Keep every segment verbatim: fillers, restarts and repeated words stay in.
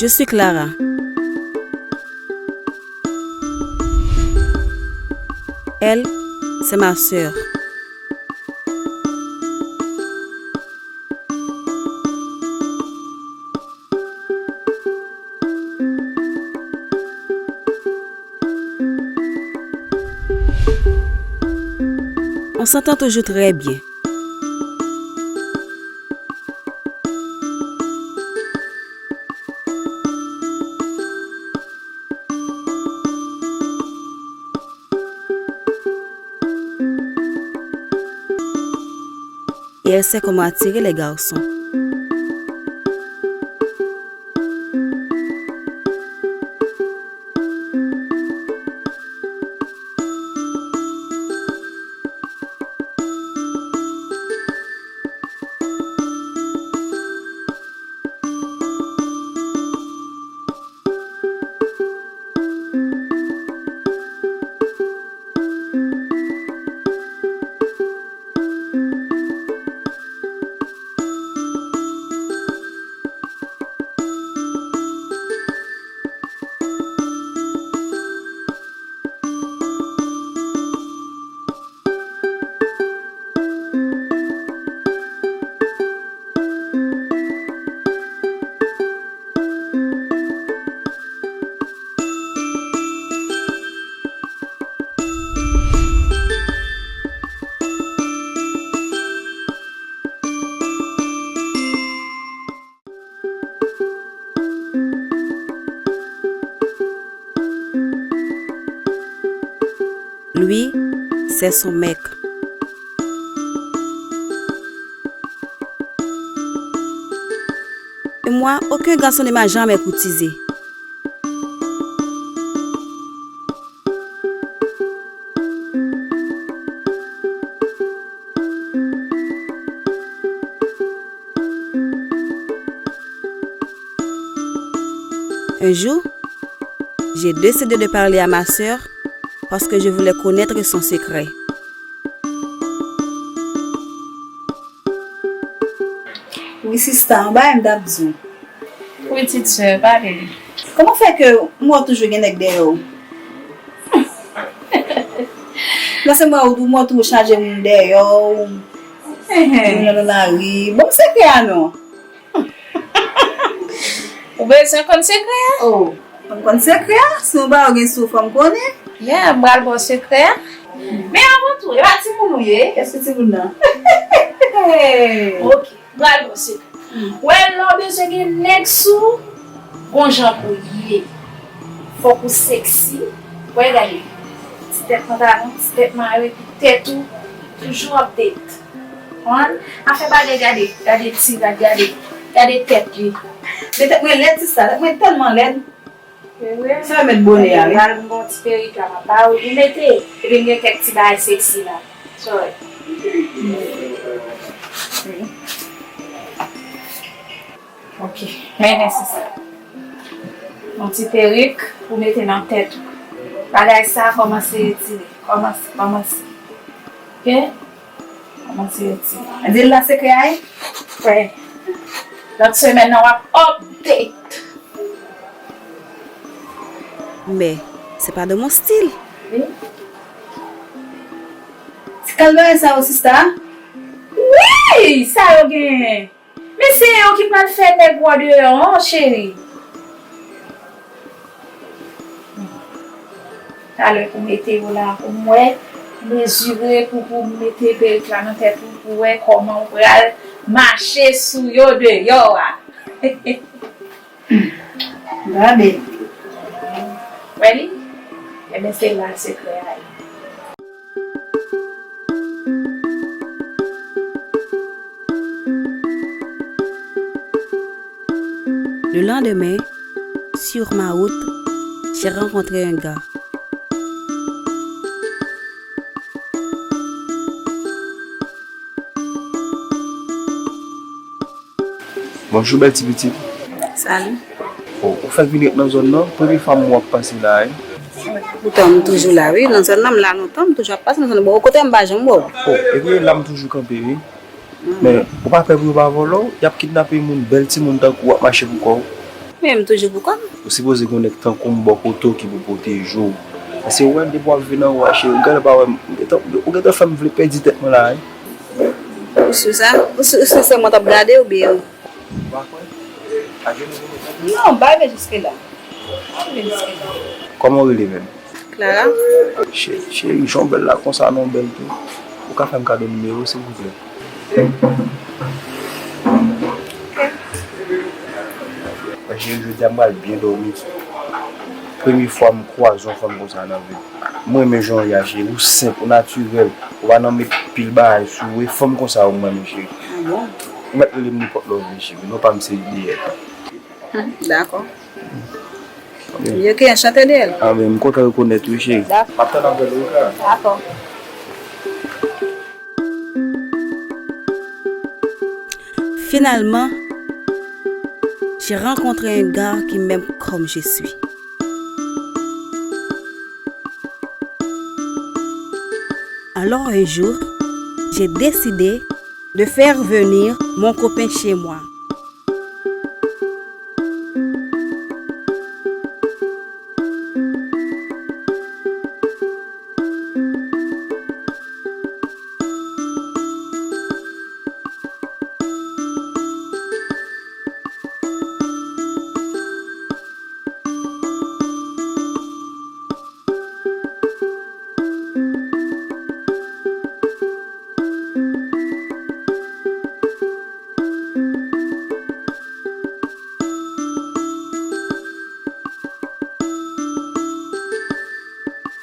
Je suis Clara. Elle, c'est ma sœur. On s'entend toujours très bien. Et elle sait comment attirer les garçons. Lui, c'est son mec. Et moi, aucun garçon ne m'a jamais courtisé. Un jour, j'ai décidé de parler à ma sœur parce que je voulais connaître son secret. Wi, sista, yon bagay m t ap di w. Wi, ti sè, pale. Kòman fè ke m wè w toujou gen nèg dèyè w? Nan se mwen ou, mwen toujou chaje moun dèyè w, moun nan lari. Bon, m sekrè a non. Ou bezwen konn sekrè a? Oh, m konn sekrè a. Si yon bagay ou gen sou fò m konnen. Yeah, m pral ba w sekrè a. Men avan tou, e pa timoun ou ye? Kiyès ki timoun nan? Hey. Ok. Pral bon se. Wè, lè w bezwen gen nèg sou, gon jan pou ye. Fòk ou sexy. Wè, gade. Ti tèt pantalon, ti tèt mayo, epi tèt ou toujou update. Konprann? Afè bagay gade, gade ti rad, gade, gade tèt li. Men tèt mwen lèd, sista, tèt mwen tèlman lèd. Se vre? Sa yo met bonè a, wi. Al m gon ti perik la, m ap ba ou. Ou mete, epi m gen kèk ti bagay sexy la. Sorry. Ok, mennen sista. Yon ti perik pou mete nan tèt ou. Bagay sa kòmanse retire. Kòmanse, kòmanse. Ok? Kòmanse retire. Di l la sekrè a ye? Wè. Lòt semèn nan w ap update. Mais c'est pas de mon style. Wi. Ti kalbare sa yo, sista. Wi, sa yo genyen. Men se yo ki pral fè nèg wè deyò an, cheri. Talè pou mete yo la, pou m wè, mezire pou, pou m mete perik la nan tèt ou, pou wè kòman ou pral mache sou yo deyò a. Gade. Wè li? Ebyen, se la sekrè a ye. Le lendemain, sur ma route, j'ai rencontré un gars. Bonjou, bèl ti pitit. Salut. Oh, ou fèk vin ret nan zòn nan? Premye fwa m wè w ap pase la, wi. Poutan, m toujou la, wi. Nan zòn nan, m la lontan, m toujou ap pase nan zòn nan. Bon, kote m pa janm wè w. Oh, ebyen, la m toujou kanpe, wi. Men, ou pa pè pou yo pa vòlè w? Y ap kidnape moun, bèl timoun tankou w ap mache pou kò w. Men m toujou pou kò m. Ou sipoze gen yon nèg tankou m bò kote w ki pou pwoteje w. Paske ou wè depi w ap viv nan ou a, cheri, ou genlè pa wè m, ou gentan, ou gentan fè m vle pèdi tèt mwen la, wi. Ou sou sa? Ou sou, ou sou sèlman t ap gade oubyen? Ou pa kwè? A jenou ou gentan? Non, m pa rive jiske la. M pa rive jiske la. Kòman w rele menm? Clara. Cheri, cheri, jan w bèl la konsa, non, w bèl tou. Ou ka fè m kado nimewo w, silvouplè? Ok. Cheri, jodi a m pral byen dòmi. Premye fwa m kwaze yon fanm konsa nan vi m. Mwen renmen jan w ye a, cheri. Ou senp, ou natirèl. Ou pa nan met pil bagay sou ou. E fanm konsa yo m renmen, cheri. Ah bon? Ou mèt rele m nenpòt lè w vle, cheri. Non pa m se Ideyèl. Hmm, dakò. Ok, anchante, Ideyèl. Ah, men m kontan rekonèt ou, cheri. Dakò. M ap tann apèl ou, Clara. Dakò. Finalement, j'ai rencontré un gars qui m'aime comme je suis. Alors un jour, j'ai décidé de faire venir mon copain chez moi.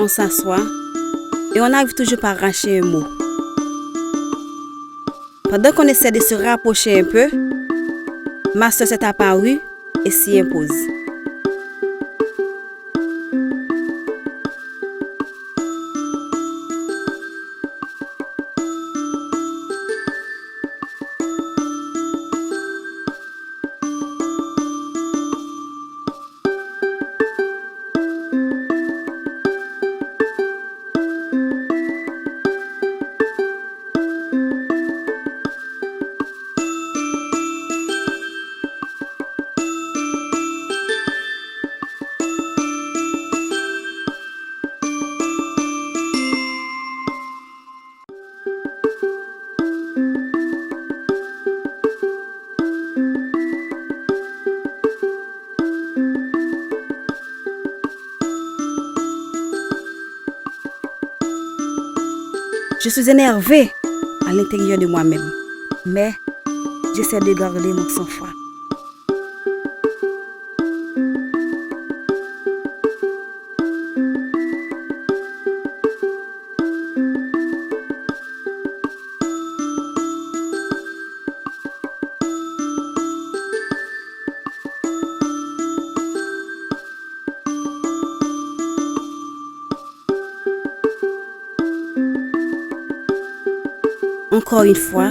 On s'assoit et on n'arrive toujours pas à arracher un mot. Pendant qu'on essaie de se rapprocher un peu, ma sœur s'est apparue et s'y impose. Je suis énervée à l'intérieur de moi-même, mais j'essaie de garder mon sang-froid. Encore une fois,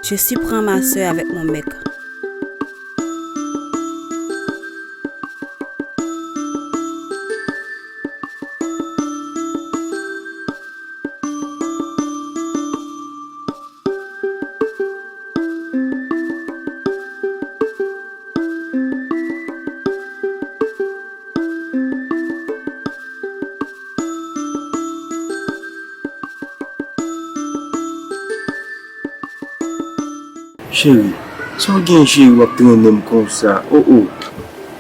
je surprends ma sœur avec mon mec. Cheri, sa w gen, cheri, w ap trennen m konsa? O, o.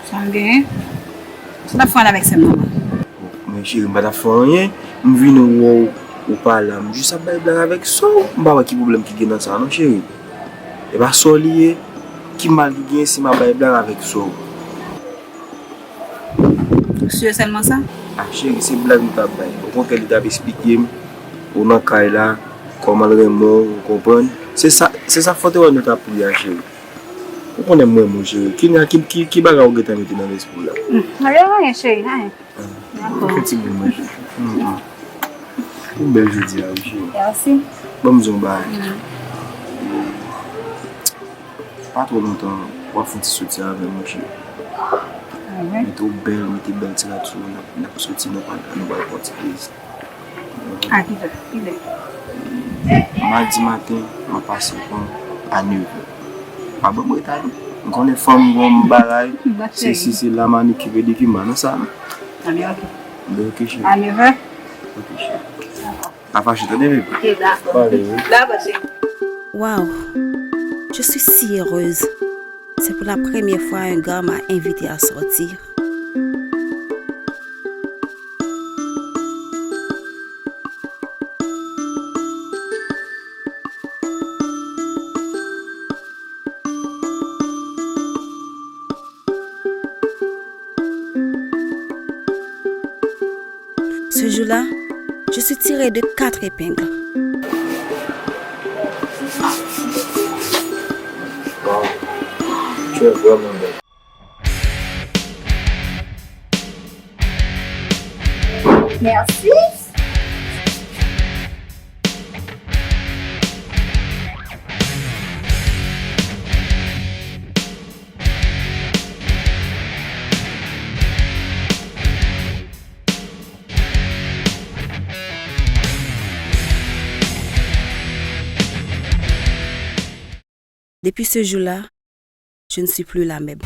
Sa m genyen? Sa t ap fè ann avèk sè m nan la? Men cheri, m pa t ap fè anyen. M vin wè w, ou pa la. M jis ap bay blag avèk sè w. M pa wè ki pwoblèm ki gen nan sa non, cheri. E pa sè w li ye. Ki mal ki genyen si m ap bay blag avèk sè w? Ou si sèlman sa? Ah, cheri, se blag m t ap bay. Okontrè, li t ap esplike m ou nan kay la, kòman l renmen w, ou konprann? Se sa, se sa fòtewòl nou t ap ri a, cheri. Ou konnen m renmen w, cheri. Ki, ki, ki, ki bagay ou gentan mete nan lespri w la? Hmm, pa gen anyen, cheri, anyen. Ah, dakò. Fè ti boul manje. Hmm, hmm. Ou bèl jodi a, wi, cheri. Mèsi. Ban m di w yon bagay. Hmm. Pa twò lontan, w ap fè yon ti soti avè m, monchè. Ah wi? Mete w bèl, mete bèl ti rad sou ou, n ap, n ap soti, nou pral, nou pral pran ti plezi. A kilè? Kilè? Madi maten, m ap pase pran a nevè. Pa ban m reta, non. M konnen fanm gon bagay, se si se la manikir pedikir, m pa nan sa non. Anben, ok. Anben, ok, cheri. A nèf è. Ok, cheri. Pa fache, tande, baby. Ok, dakò. Pale, wi. Dakò, cheri. Waouh, je suis si heureuse. C'est pour la première fois un gars m'a invitée à sortir. Ce jour-là, je suis tirée de quatre épingles. Wow, tu es vraiment belle. Merci. Depuis ce jour-là, je ne suis plus la même.